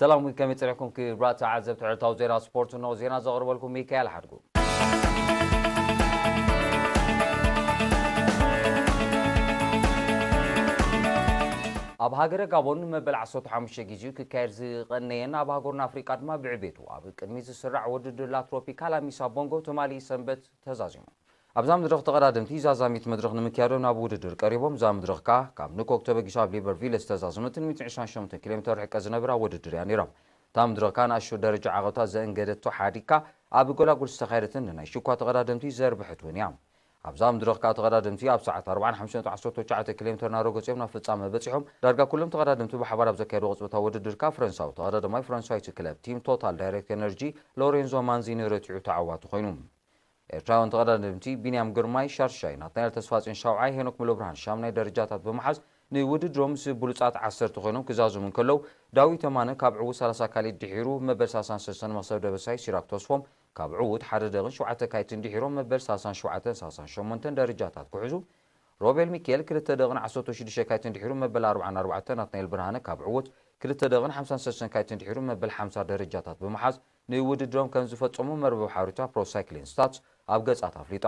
ሰላም፣ ከመይ ጸኒሕኩም ክቡራት ተዓዘብቲ ዕለታዊ ዜና ስፖርት? እንሆ ዜና ዘቕርበልኩም ሚካኤል ሓድጉ። ኣብ ሃገረ ጋቦን መበል ዓሰርተ ሓሙሽተ ግዜኡ ክካየድ ዝቐነየን ኣብ ሃገርና ኣፍሪቃ ድማ ብዕቤቱ ኣብ ቅድሚ ዝስራዕ ውድድር ላትሮፒካል ኣሚሳ ቦንጎ ትማሊ ሰንበት ተዛዚሙ። ኣብዛ መድረኽ ተቐዳደምቲ ዛዛሚት መድረኽ ንምክያዶም ናብ ውድድር ቀሪቦም። እዛ መድረኽ ከኣ ካብ ንኮክ ተበጊሳ ኣብ ሊበርቪል ዝተዛዘመትን ሚእትን ዕስራን ሸሞንተን ኪሎ ሜትር ርሕቀት ዝነብራ ውድድር እያ ነይራ። እታ መድረኽ ከኣ ንኣሽቱ ደረጃ ዓቐብታት ዘእንገደቶ ሓዲግካ ኣብ ጎላጉል ዝተኻየደትን ንናይ ሽኳ ተቐዳደምቲ ዘርብሐት እውን እያ። ኣብዛ መድረኽ ከኣ ተቐዳደምቲ ኣብ ሰዓት ኣርባዓን ሓሙሽተን ነጥቢ ዓሰርተ ትሽዓተ ኪሎ ሜትር እናረገጹ እዮም ናብ ፍጻመ በጺሖም። ዳርጋ ኩሎም ተቐዳደምቲ ብሓባር ኣብ ዘካየድዎ ቅጽበታዊ ውድድር ከኣ ፈረንሳዊ ተቐዳዳማይ ፈረንሳዊት ክለብ ቲም ቶታል ዳይሬክት ኤነርጂ ሎሬንዞ ማንዚኒ ረቲዑ ተዓዋቲ ኮይኑ። ኤርትራውያን ተቐዳደምቲ ቢንያም ግርማይ ሻድሻይ፣ ናትናኤል ተስፋጽዮን ሻውዓይ፣ ሄኖክ ሙሉብርሃን ሻምናይ ደረጃታት ብምሓዝ ንውድድሮም ምስ ብሉጻት ዓሰርተ ኮይኖም ክዛዝሙ እንከለዉ፣ ዳዊት የማነ ካብ ዕዉት ሰላሳ ካሊድ ድሒሩ መበል ሰላሳን ሰለስተን፣ መኽሰብ ደበሳይ ሲራክ ተስፎም ካብ ዕዉት ሓደ ደቕን ሸውዓተ ካይትን ድሒሮም መበል ሰላሳን ሸውዓተን ሰላሳን ሸሞንተን ደረጃታት ክሕዙ፣ ሮቤል ሚካኤል ክልተ ደቕን ዓሰርተ ሽዱሽተ ካይትን ድሒሩ መበል ኣርባዓን ኣርባዕተን፣ ናትናኤል ብርሃነ ካብ ዕዉት ክልተ ደቕን ሓምሳን ሰለስተን ካይትን ድሒሩ መበል ሓምሳ ደረጃታት ብምሓዝ ንውድድሮም ከም ዝፈጸሙ መርበብ ሓበሬታ ፕሮ ሳይክሊን ስታትስ ኣብ ገጻት ኣፍሊጣ።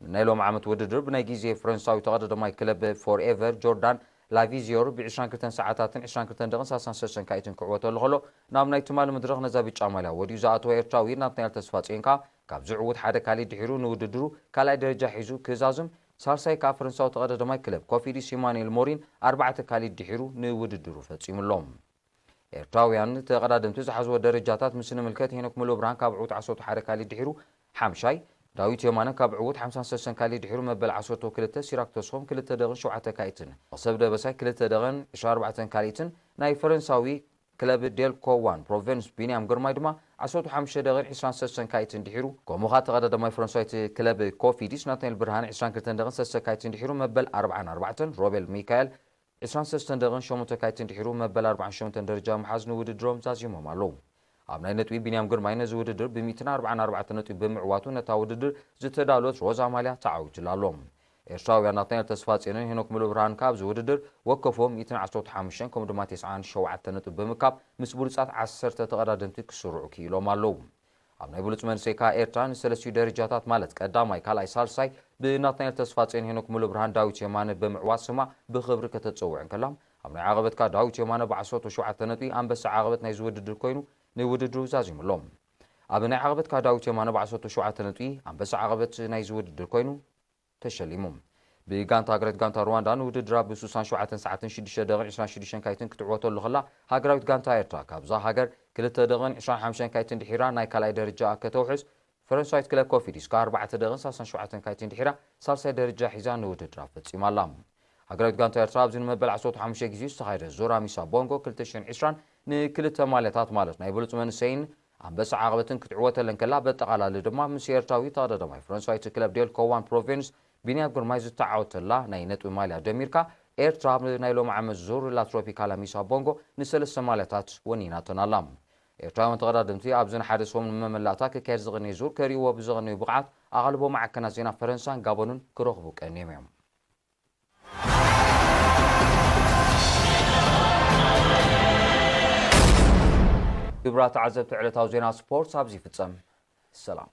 ናይ ሎም ዓመት ውድድር ብናይ ግዜ ፈረንሳዊ ተቐዳዳማይ ክለብ ፎርኤቨር ጆርዳን ላቪዚዮር ብ ዕስራን ክልተን ሰዓታትን ዕስራን ክልተን ደቕን ሰላሳን ሰለስተን ካይትን ክዕወተሉ ከሎ፣ ናብ ናይ ትማሊ መድረኽ ነዛ ብጫ ማልያ ወዲኡ ዝኣተወ ኤርትራዊ ናትናኤል ተስፋጽዮን ከኣ ካብዚ ዕዉት ሓደ ካሊድ ድሒሩ ንውድድሩ ካልኣይ ደረጃ ሒዙ ክዛዝም፣ ሳልሳይ ከኣ ፈረንሳዊ ተቐዳዳማይ ክለብ ኮፊዲስ ኢማኑኤል ሞሪን ኣርባዕተ ካሊድ ድሒሩ ንውድድሩ ፈጺሙ ኣሎ። ኤርትራውያን ተቐዳደምቲ ዝሓዝዎ ደረጃታት ምስ ንምልከት፣ ሄኖክ ሙሉብርሃን ካብ ዕዉት ዓሰርተ ሓደ ካሊድ ድሒሩ ሓምሻይ፣ ዳዊት የማነ ካብ ዕዉት ሓምሳን ሰለስተን ካሊድ ድሒሩ መበል ዓሰርተ ክልተ፣ ሲራክ ተስፎም ክልተ ደቕን ሸውዓተ ካሊትን፣ መኽሰብ ደበሳይ ክልተ ደቕን ዕስራን ኣርባዕተን ካሊትን፣ ናይ ፈረንሳዊ ክለብ ዴልኮ ዋን ፕሮቨንስ ቢንያም ግርማይ ድማ ዓሰርተ ሓሙሽተ ደቕን ዕስራን ሰለስተን ካሊትን ድሒሩ፣ ከምኡ ኸኣ ተቐዳዳማይ ፈረንሳዊት ክለብ ኮፊዲስ ናትናኤል ብርሃነ ዕስራን ክልተን ደቕን ሰለስተ ካሊትን ድሒሩ መበል ኣርባዓን ኣርባዕተን፣ ሮቤል ሚካኤል ዕስራን ሰለስተን ደቕን ሸሞንተ ካይትን ድሒሩ መበል ኣርባዓን ሸሞንተን ደረጃ ምሓዝ ንውድድሮም ዛዚሞም ኣለዉ። ኣብ ናይ ነጥቢ ቢንያም ግርማይ ነዚ ውድድር ብሚእትን ኣርባዓን ኣርባዕተን ነጥቢ ብምዕዋቱ ነታ ውድድር ዝተዳለወት ሮዛ ማልያ ተዓዊቱላ ኣሎ። ኤርትራውያን ናትናኤል ተስፋጽዮንን ሄኖክ ሙሉብርሃን ከኣ ኣብዚ ውድድር ወከፎም ሚእትን ዓሰርተ ሓሙሽተን ከምኡ ድማ ተስዓን ሸውዓተን ነጥቢ ብምካብ ምስ ብሉጻት ዓሰርተ ተቐዳደምቲ ክስርዑ ክኢሎም ኣለዉ። ኣብ ናይ ብሉጽ መንእሰይ ከኣ ኤርትራ ንሰለስቲኡ ደረጃታት ማለት ቀዳማይ፣ ካልኣይ፣ ሳልሳይ ብናትናኤል ተስፋጽዮን፣ ሄኖክ ሙሉብርሃን፣ ዳዊት የማነ ብምዕዋት ስማ ብኽብሪ ከተጸውዕ እንከላ፣ ኣብ ናይ ዓቐበት ከኣ ዳዊት የማነ ብዓሰርተ ሸውዓተ ነጥቢ ኣንበሳ ዓቐበት ናይዚ ውድድር ኮይኑ ንውድድሩ ዛዚሙ ኣሎ። ኣብ ናይ ዓቐበት ከኣ ዳዊት የማነ ብዓሰርተ ሸውዓተ ነጥቢ ኣንበሳ ዓቐበት ናይዚ ውድድር ኮይኑ ተሸሊሙ። ብጋንታ ሃገራዊት ጋንታ ሩዋንዳ ንውድድራ ብ ሱሳን ሸውዓተን ሰዓትን ሽዱሽተ ደቕን ዕስራን ሽዱሽተን ካይትን ክትዕወተሉ ከላ፣ ሃገራዊት ጋንታ ኤርትራ ካብዛ ሃገር ክልተ ደቕን ዕስራን ሓሙሽተን ካይትን ድሒራ ናይ ካልኣይ ደረጃ ከተውሕዝ፣ ፈረንሳዊት ክለብ ኮፊዲስ ከኣ ኣርባዕተ ደቕን ሰላሳን ሸውዓተን ካይትን ድሒራ ሳልሳይ ደረጃ ሒዛ ንውድድራ ፈጺማ ኣላ። ሃገራዊት ጋንታ ኤርትራ ኣብዚ ንመበል ዓሰርተ ሓሙሽተ ግዜ ዝተኻየደ ዙር ኣሚሳ ቦንጎ ክልተ ሽሕን ዕስራን ንክልተ ማልያታት ማለት ናይ ብሉጽ መንእሰይን ኣንበሳ ዓቐበትን ክትዕወተለን ከላ፣ በጠቓላሊ ድማ ምስ ኤርትራዊ ተቐዳዳማይ ፈረንሳዊት ክለብ ዴልኮ ዋን ፕሮቪንስ ቢንያም ግርማይ ዝተዓወተላ ናይ ነጥቢ ማልያ ደሚርካ፣ ኤርትራ ኣብ ናይ ሎሚ ዓመት ዙር ላትሮፒካላ ሚሳ ቦንጎ ንሰለስተ ማልያታት ወኒናተን ኣላ። ኤርትራውያን ተቐዳደምቲ ኣብዚ ንሓደ ሰሙን መመላእታ ክካየድ ዝቐነየ ዙር ከርእይዎ ብዝቐነዩ ብቕዓት፣ ኣቓልቦ ማዕከናት ዜና ፈረንሳን ጋቦንን ክረኽቡ ቀንዮም እዮም። ክቡራት ተዓዘብቲ፣ ዕለታዊ ዜና ስፖርት ኣብዚ ይፍጸም። ሰላም።